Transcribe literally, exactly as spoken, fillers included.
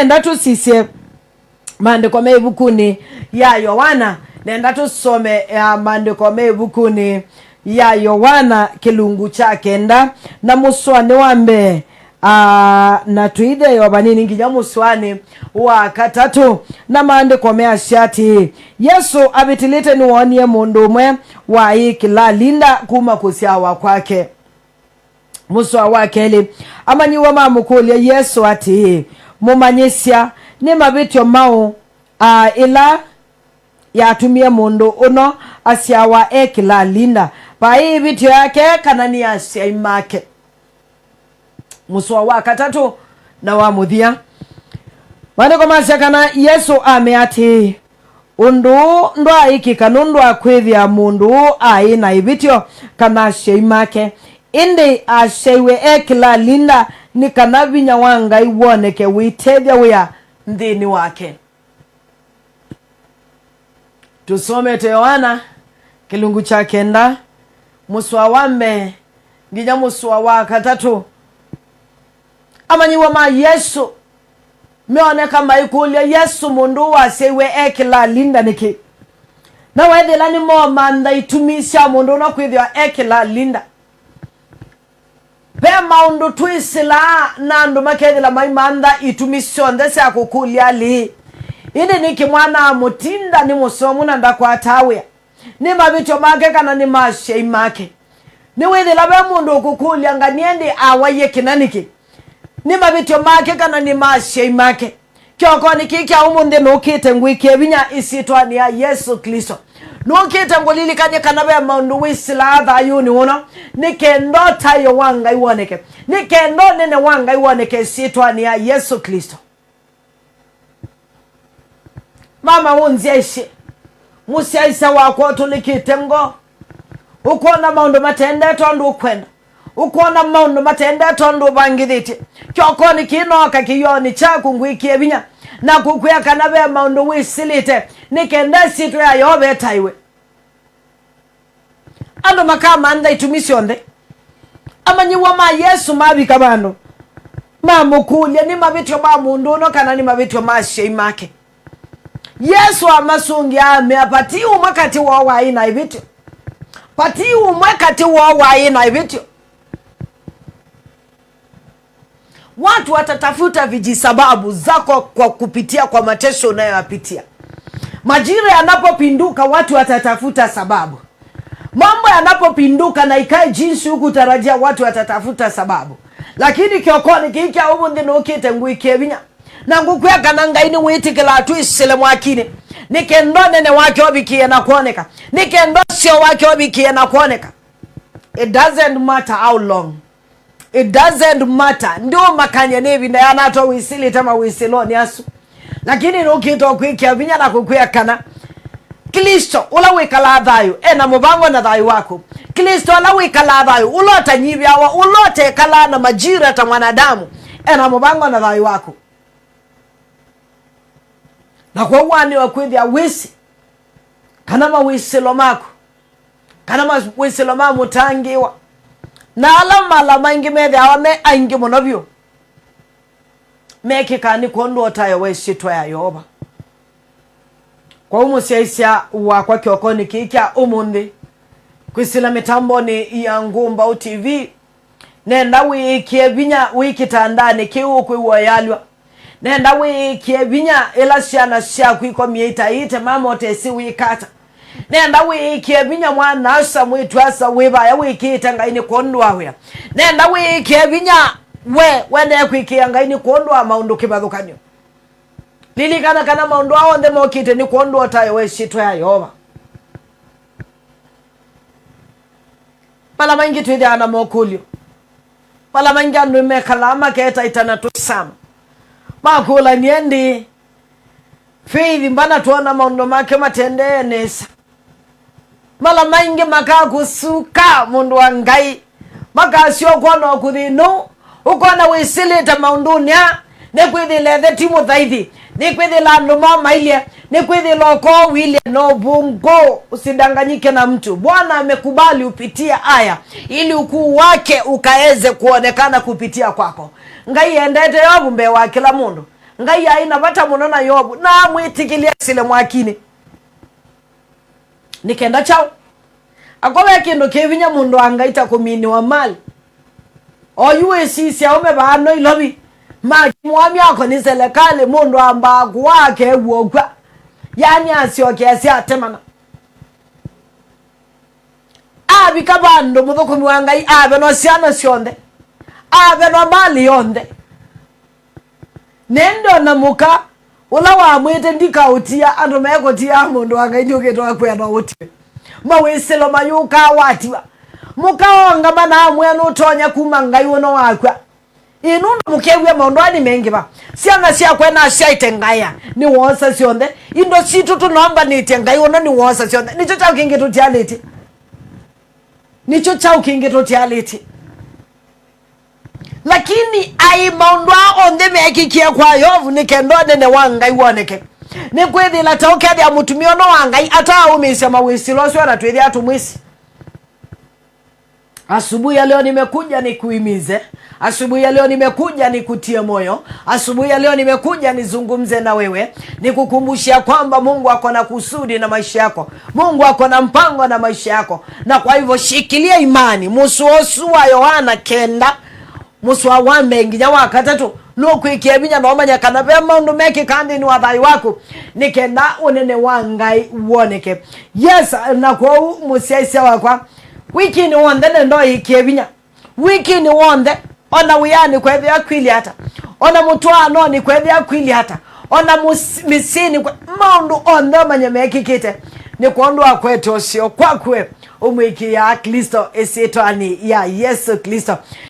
nenda tũsisye maandĩko me ĩvukunĩ ya Yoana. Nenda tũsome, ah, maandĩko me ĩvukunĩ ya Yoana kĩlungu kya kenda na mũsoanĩ wa mbee, ah, na tũitheewa vanini nginya mũsoanĩ wa katatũ. Na maandĩko measya atĩĩ, Yesũ avĩtĩlĩte nĩwoonie mũndũ ũmwe waĩ kĩlalinda kuma kũsyawa kwake. Mũsoa wa kelĩ, amanyĩw'a mamũkũlya Yesũ atĩĩ, Mũmanyĩsya, nĩ mavĩtyo maũ, a, ĩla yatumie mũndũ ũno asyawa e kĩlalinda? Vaĩ ĩvĩtyo yake kana nĩ ya asyai make? Mũsoa wa katatũ na wa mũthya, maandĩko masya kana Yesũ amea atĩĩ, Ũndũ ũũ ndwaaĩkĩka nũndũ wa kwĩthĩa mũndũ ũũ aĩ na ĩvĩtyo kana asyai make, ĩndĩ asyaiwe e kĩlalinda nĩ kana vinya wa Ngai woneke ũitethya wĩa nthĩnĩ wake. Tũsomete Yoana kĩlungu kya kenda, mũsoa wa mbee nginya mũsoa wa katatũ. Amanyĩw'a ma Yesũ meoneka maikũlya Yesũ mũndũ ũũ wasyaiwe e kĩlalinda nĩkĩ. Na weethĩla nĩmoomantha itumi sya mũndũ ũno kwĩthĩwa e kĩlalinda. Ve maũndũ twĩsĩlaa na andũ makethĩla maimantha itumi syonthe sya kũkũlya alĩĩ, ĩndĩ nĩkĩ mwana amũtinda nĩ mũsomu na ndakwataa wĩa? Nĩ mavĩtyo make kana nĩ ma asyai make? Nĩwĩthĩla ve mũndũ ũkũkũlya, ngania ĩndĩ awaie kĩna nĩkĩ? Nĩ mavĩtyo make kana nĩ ma asyai make? Kyokonĩ kĩĩ kya ũmũnthĩ nũkĩte ngwĩkĩe vinya ĩsyĩtwanĩ ya Yesũ Klĩsto. Nũkĩte ngũlilikany'e kana ve maũndũ wĩsĩlaa thayũnĩ ũno, nĩ kenda ũtaĩo wa Ngai woneke, nĩ kenda ũnene wa Ngai woneke ĩsyĩtwanĩ ya Yesũ Klĩsto. Mama ũnzyaisye, mũsyaĩĩsya wakwa ũtũlĩkĩte ngoo, ũkwona maũndũ matendete ũndũ ũkwenda, ũkwona maũndũ matendete ũndũ ũvangĩthĩtye. Kyokonĩ kĩĩ nooka kĩyonĩ kyaku ngwĩkĩe vinya na kũkwĩa kana ve maũndũ wĩsĩlĩte nĩ kenda ĩsyĩtwa ya Yeova ĩtaĩwe. Andũ makamantha itumi syonthe. Amanyĩw'a ma Yesũ mavika vandũ, mamũkũlya nĩ mavĩtyo ma mũndũ ũno kana nĩ mavĩtyo ma asyai make. Yesũ amasũngĩa amea, vati ũmwe katĩ woo waĩ na ĩvĩtyo. Vati ũmwe katĩ woo waĩ na ĩvĩtyo. Watu watatafuta vijisababu zako kwa kupitia kwa mateso unayoyapitia. Majira yanapopinduka, watu watatafuta sababu. Mambo yanapopinduka na ikae jinsi hukutarajia, watu watatafuta sababu. Lakini kyokonĩ kĩĩ kya ũmũnthĩ nũkĩte ngwĩkĩe vinya na ngũkwĩa kana Ngai nĩwĩtĩkĩlaa twĩsĩle mwakinĩ, nĩ kenda ũnene wake ũvikĩe na kwoneka, nĩ kenda ũseo wake ũvikĩe na kwoneka. It doesn't matter how long. It doesn't matter. Ndĩũmakany'a nĩ ĩvinda yana ata wĩsĩlĩte mawĩsĩlonĩ asu. Lakini nũkĩte kwĩkĩa vinya na kũkwĩa kana Klĩsto ũla wĩkalaa thayũ e na mũvango na thayũ waku. Klĩsto ũla wĩkalaa thayũ, ũla ũtanyivĩawa, ũla ũtekalaa na majira ta mwanadamu, e na mũvango na thayũ waku. Na kwoou waanĩwa kwĩthĩa wĩsĩ kana mawĩsĩlo maku, kana mawĩsĩlo ma mũtangĩĩwa, na ala mala maingĩ methĩawa me aingĩ mũno vyũ, mekĩkaa nĩ kwondũ wa ũtaĩo wa ĩsyĩtwa ya Yeova. Kwoou mũsyaĩĩsya wakwa kyokonĩ kĩĩ kya ũmũnthĩ, kwĩsĩla mĩtambonĩ ya Ngũmbaũ T V, nenda wĩĩkĩe vinya wĩ kĩtandanĩ kĩu ũkwĩw'a ũyalw'a. Nenda wĩĩkĩe vinya ĩla syana syaku ikomie itaĩĩte mama ũtesĩ wĩka ata. Nenda wĩĩkĩe vinya mwana-a-asa, mwĩĩtu-a-asa wĩ vaya wĩkĩĩte Ngai nĩ kwondũ wa wĩa. Nenda wĩĩkĩe vinya we wenee kwĩkĩĩa Ngai nĩ kwondũ wa maũndũ kĩvathũkany'o. Lilikana kana maũndũ aa onthe mokĩte nĩ kwondũ wa ũtaĩo wa ĩsyĩtwa ya Yeova. Vala maingĩ twĩthĩawa na mokũlyo. Vala maingĩ andũ nĩmekalaa maketaĩta na tũsama, makũlany'a ĩndĩ Faith mbana twona maũndũ make matendee nesa. Vala maingĩ makakũsuka mũndũ wa Ngai, makasyoka na kũthĩnũ. Ũkona wĩsĩlĩte maũndũnĩ aa, nĩkwĩthĩla ĩthe ti mũthaithi, nĩkwĩthĩla andũ mo mailye, nĩkwĩthĩla ũkoo ũilye na ũvũngũ. Usidanganyike na mtu. Bwana amekubali upitie haya ili ukuu wake ukaweze kuonekana kupitia kwako. Ngai endete Yovu mbee wa kĩla mũndũ. Ngai aĩ na vata mũno na Yovu, na amwĩtĩkĩlya asĩle mwakinĩ. Nĩ kenda kyaũ? Akorwo ve kĩndũ kĩ vinya mũndũ wa Ngai ta kũminĩwa malĩ. Oyu wĩsisya aũme vaa Nairobi makĩmũamya ako nĩ selekalĩ, mũndũ ambaa kũaa akew'a ũkw'a, yaani asyokeasya atemana. Avika vandũ mũthũkũmi wa Ngai avenwa syana syonthe, avenwa malĩ yonthe. Na ĩndĩ o na mũka ũla wamwĩte ndikaũtia, andũ mekũtia mũndũ wa Ngai nĩũkĩte wakwĩa no ũtiwe. Mawĩsĩlo mayũkaa watiwa. Mũka oongama na amwĩa nũtonya kuma Ngai ũno wakw'a. Ĩ nũndũ mũkew'a maũndũ aa nĩmengĩva. Syana syakwa nasyaĩte ngaĩa, nĩwoosa syonthe. Indo sitũ tũnombanĩtye Ngai ũno nĩwoosa syonthe. Nĩkyo kyaũ kĩngĩ tũtialĩtye? Nĩkyo kyaũ kĩngĩ tũtialĩtye? Lakini aĩ maũndũ aa onthe meekĩkie kwa Yovu nĩ kenda ũnene wa Ngai woneke. Nĩkwĩthĩla ta ũkethĩa mũtumĩa ũno wa Ngai ataaũmĩĩsya mawĩsĩlo asu, ona twĩthĩa tũmwĩsĩ. Asubuhi ya leo nimekuja nikuhimize. Asubuhi ya leo nimekuja nikutie moyo. Asubuhi ya leo nimekuja nizungumze na wewe, nikukumbushia kwamba Mungu ako na kusudi na maisha yako. Mungu ako na mpango na maisha yako. Na kwa hivyo shikilia imani. Mũsoa ũsu wa Yohana kenda, mũsoa wa mbee nginya wa katatũ, nũkwĩkĩa vinya na ũmanya kana ve maũndũ mekĩkaa nthĩnĩ wa thayũ waku, nĩ kenda ũnene wa Ngai woneke. Yes, na kwoou mũsyaĩĩsya wakwa, wikinĩ w'onthe nenda ũĩkĩe vinya. Wikinĩ w'onthe, ona wĩanĩ kwethĩa kwilye ata, ona mũtwaanonĩ kwethĩa kwilye ata, ona mũs- mĩsyĩnĩ kwe- maũndũ onthe ũmanye mekĩkĩte, nĩ kwondũ wa kwete ũseo kwaku we ũmwĩkĩĩaa Klĩsto ĩsyĩtwanĩ ya Yesũ Klĩsto.